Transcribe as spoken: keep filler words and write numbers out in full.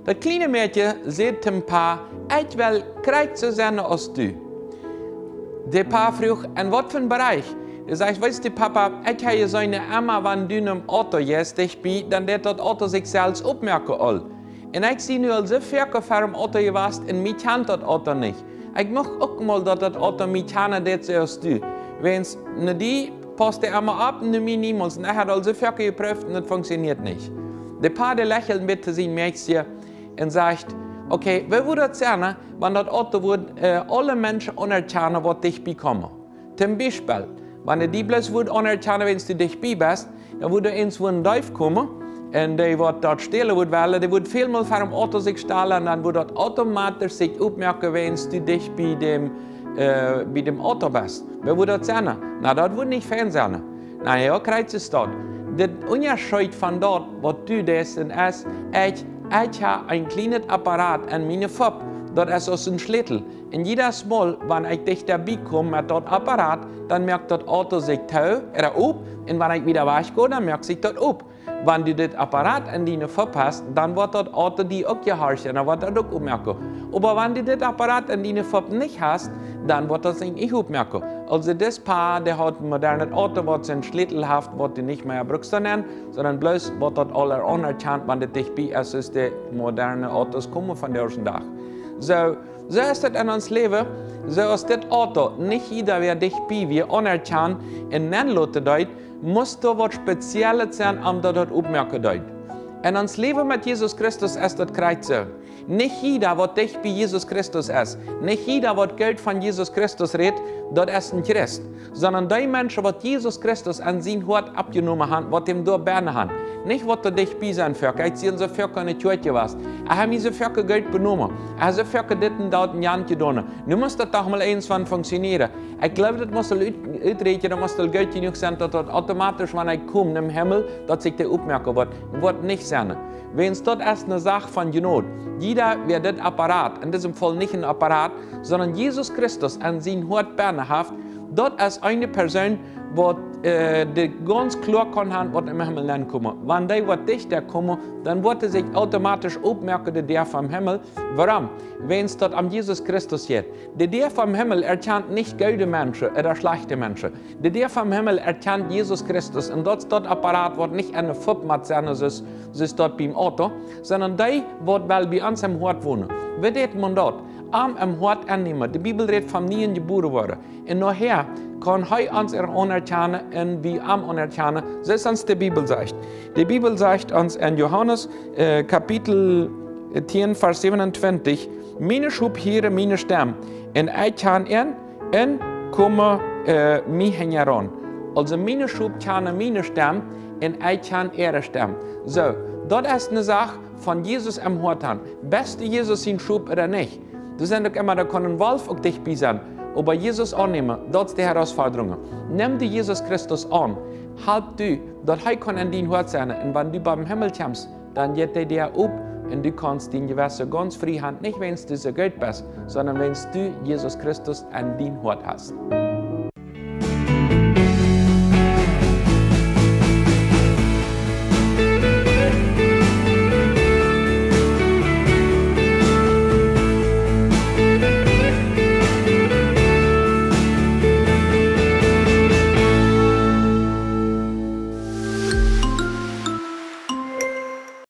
Daut kjliene Mäakje säd tom Pa: "Ekj well krakjt soo sennen aus du." De Pa fruach: "En waut fa een Bereich?" Dee sajcht: "Weetst du, Papa, ekj hab jeseenen, emma wan du nom Auto jeist, dicht bie, dan deit daut Auto sikj selfst oppmoaken aul. Un ekj sie nu aul soo foaken ver däm Auto jewast un mie kjant daut Auto nich. Ekj mucht uk mol, daut daut Auto mie kjanen deit soo aus du. Wäajens no die paust dee emma opp, no mie niemols. Un ekj hab aul soo foaken jeprooft un daut funkjsioneet nich." De Pa, dee lächelt een bät to sien Mäakje un sajcht: "Okay, woo wudd daut sennen, wan daut Auto wudd, äh, aule Menschen aunerkjanen, waut dicht bie komen? Tom Biespel, wan dee die bloos wudd aunerkjanen, wäajens du dicht bie best, dan wudd doa eent, wudd een Deef komen, un dee, waut daut stälen wudd wellen, dee wudd välmol ver däm Auto sikj stalen, un dan wudd daut automatisch sikj oppmoaken, wäajens du dicht bie däm, äh, bie däm Auto best. Woo wudd daut sennen? Na, daut wudd nich fein sennen." "Na jo, krakjt es daut. De Unjascheet von daut, waut du deist, un es, ekj, ekj hab een kjlienet Apparat en miene Fupp. Daut es aus een Schlätel. Un jiedet Mol, wan ekj dichta bie kom met daut Apparat, dan moakt daut Auto sikj too, ooda op, un wan ekj wieda wajch go, dan moakt sikj daut op. Wan du dit Apparat en diene Fupp hast, dan woat daut Auto die uk jehorchen, dan woat daut uk oppmoaken. Oba wan du dit Apparat en diene Fupp nich hast, dan woat daut sikj nich oppmoaken." Aulsoo, dis Pa, dee haud een modernet Auto, waut sien Schlätel haft, waut du nich mea brukst to nämen, sonda bloos woat daut aul aunerkjant, wan dit dicht bie es, es de moderne Autos komen vondoag dän Dach. Soo, soo es daut en ons Läwen. Soo aus dit Auto nich jieda, wäa dicht bie wia, aunerkjant un nämen loten deed, must doa waut Speziellet sennen, om daut daut oppmoaken deed. En ons Läwen met Jesus Christus es daut krakjt soo. Nich jieda, waut dicht bie Jesus Christus es, nich jieda, waut Gott von Jesus Christus rät, daut es een Christ. Sonda dee Menschen, waut Jesus Christus en sien Hoat oppjenomen haben, waut am doa bennen haben. Nich waut doa dicht bie sent, foaken. Ekj sie soo foaken enne Kjoakj jewast. Ekj hab mie soo foaken goot benomen. Ekj hab soo foaken dit un daut un jant jedonen. Nu must daut doch mol eent wan funkjsionieren. Ekj jleew, daut must aul ut-, uträakjnen, daut must aul goot jenuach sennen, daut daut automatisch, wan ekj kom nom Himmel, daut sikj dee oppmoaken woat. Woat nich sennen. Wäajens daut es eene Sach von Jnod. Jieda, wäa dit Apparat, en disem Faul nich een Apparat, sonda Jesus Christus en sien Hoat bennen haft, daut es eene Persoon, waut, äh, dee gaunz kloa kaun haben, waut em Himmel nenkomen. Wan dee woat dichta komen, dan woat hee sikj automatisch oppmoaken, de Däa vom Himmel. Wuarom? Wäajens daut om Jesus Christus jeit. De Däa vom Himmel erkjant nich goode Menschen ooda schlajchte Menschen. De Däa vom Himmel erkjant Jesus Christus. Un daut es daut Apparat, waut nich enne Fupp mott sennen, soo aus, soo aus daut biem Auto, sonda dee, waut well bie ons em Hoat wonen. Woo deit maun daut? Am em Hoat aunnämen. De Bibel rät vom nieen jebuaren woaren. Un nohäa kaun hee ons aunerkjanen un wie am aunerkjanen, soo aus ons de Bibel sajcht. De Bibel sajcht ons en Johanes, äh, Kapitel tieen, Varsch säwenuntwintich: "Miene Schop hieren miene Stemm, un ekj kjan an, un komen, äh, mie hinjaraun." Aulsoo, miene Schop kjanen miene Stemm, un ekj kjan äare Stemm. Soo, daut es eene Sach von Jesus em Hoat haben. Best du Jesus sien Schop ooda nich? Doa sent uk emma, doa kaun een Wolf uk dicht bie sennen. Oba Jesus aunnämen, daut es de Herausforderung. Nem du Jesus Christus aun, halp du, daut hee kaun en dien Hoat sennen. Un wan du biem Himmel kjemst, dan jeit de Däa op un du kaunst dien Jewessen gaunz frie haben, nich wäajens du soo goot best, sonda wäajens du Jesus Christus en dien Hoat hast.